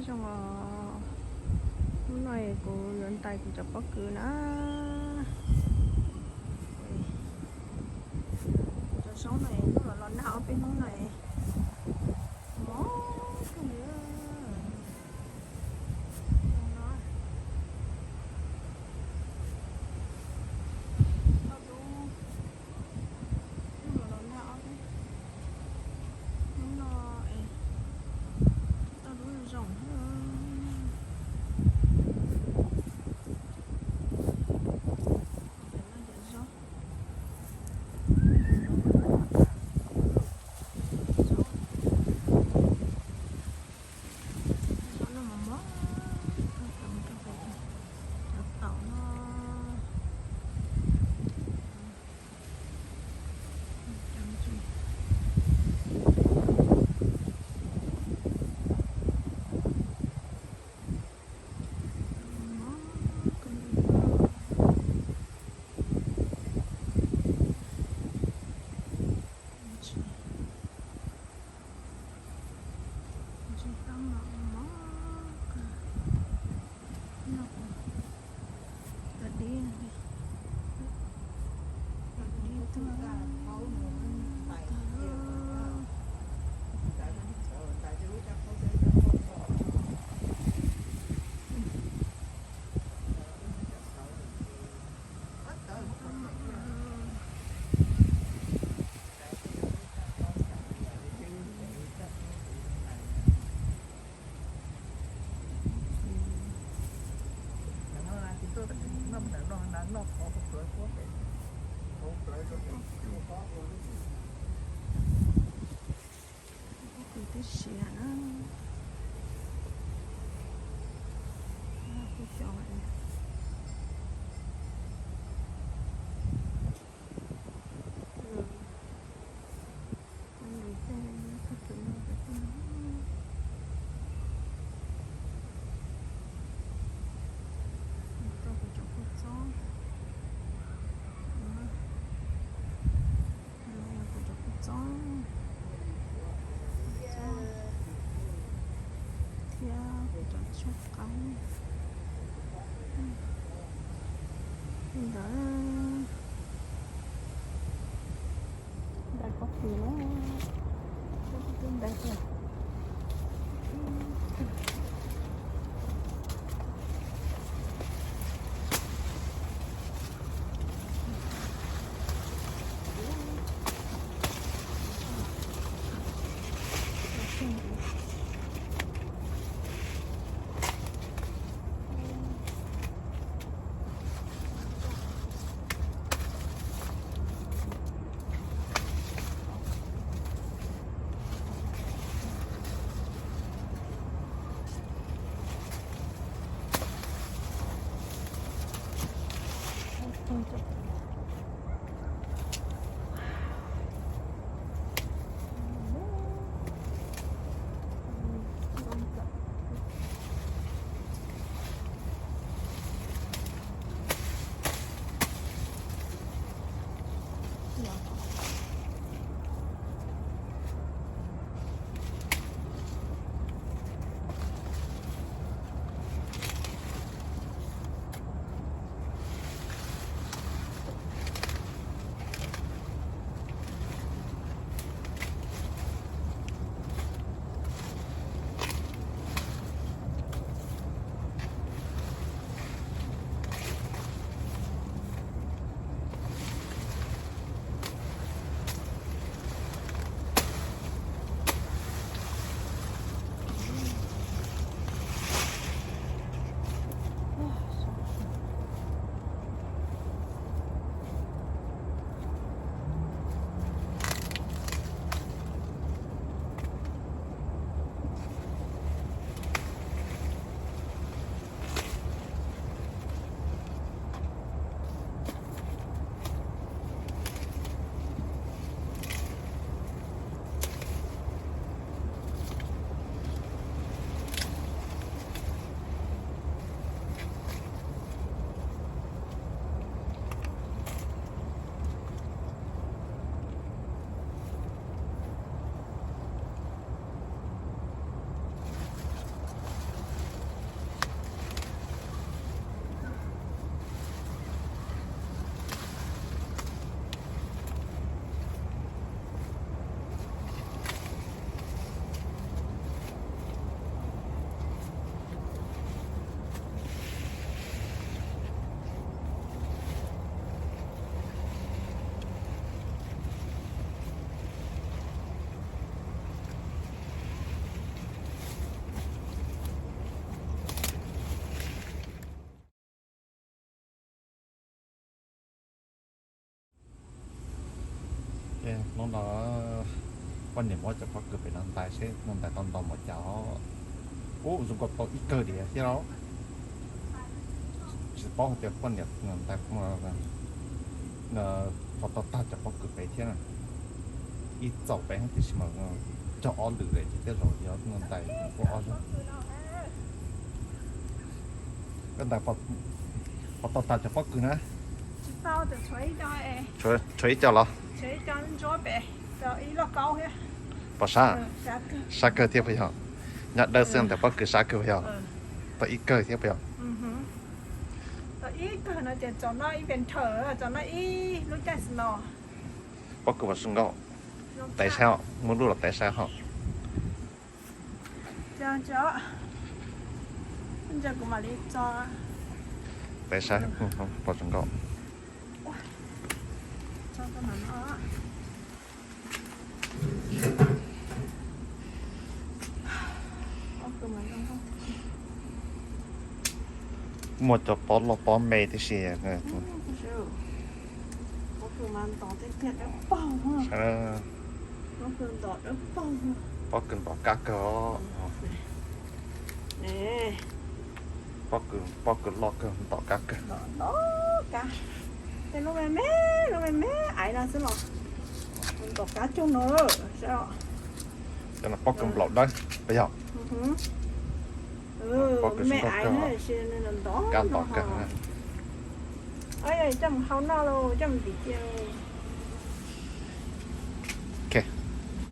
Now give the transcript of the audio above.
Zoo os, hnub no kuv yuav ntais kuv cov pob kws na. Kuv cov zaub no hnub no los nag ob peb hnub no, mob kawg li. Tau dub, hnub no los nag ob peb hnub no es tau dub zoo. Zaub no mas mob, cov taum no. Tsis tau mov mov kawg. No, cov dib, cov dib tuag tag. Pob kws tib siav na. Kuv cov Cov lus tej, cov lus tej, tau kuv cov kua txob, no yog kuv cov kua txob, txob thiab kuv cov tshuaj qaib li ntawd. Ntais pob kws na, ntais tias Hnub no poj niam muab cov pob kws pem no ntais seb nws ntais tau ntau npaum cas. Ub, zoo nkauj tau ib kawg diam thiab lauj. Tsis paub hais tias poj niam ntais puas tau tag cov pob kws pem thiab. Ib txaus pem tiam sis mas cog ob lwm lawm ces tej zaum yuav ntais kuj ob zaug. Koj ntais puas tau tag cov pob kws na? Tshuav ib co los? Puas sab? Sab kawg thiab puas yog? Nyob dawb xwb ntais pob kws sab kawg puas yog? Tau ib kawg thiab puas yog? Tau ib kawg no ces txaus noj ib pes nthawm, txaus noj ib lub caij snow. Pob kws mas zoo nkauj. Tev saib os, muab lub los tev saib hos. Tev saib, pom zoo nkauj. Muaj cov pob loj pob me tib si. Pob kws ntom kab kawg. Pob kws loj kawg, ntom kab kawg. Tej lub me me, lub me me aiv no xwb los ntom kab cuag no. Cov no pob kws nplaum dawb puas yog? Pob kws me aiv kab ntom kawg. Coj mus hau noj los coj mus tim cia.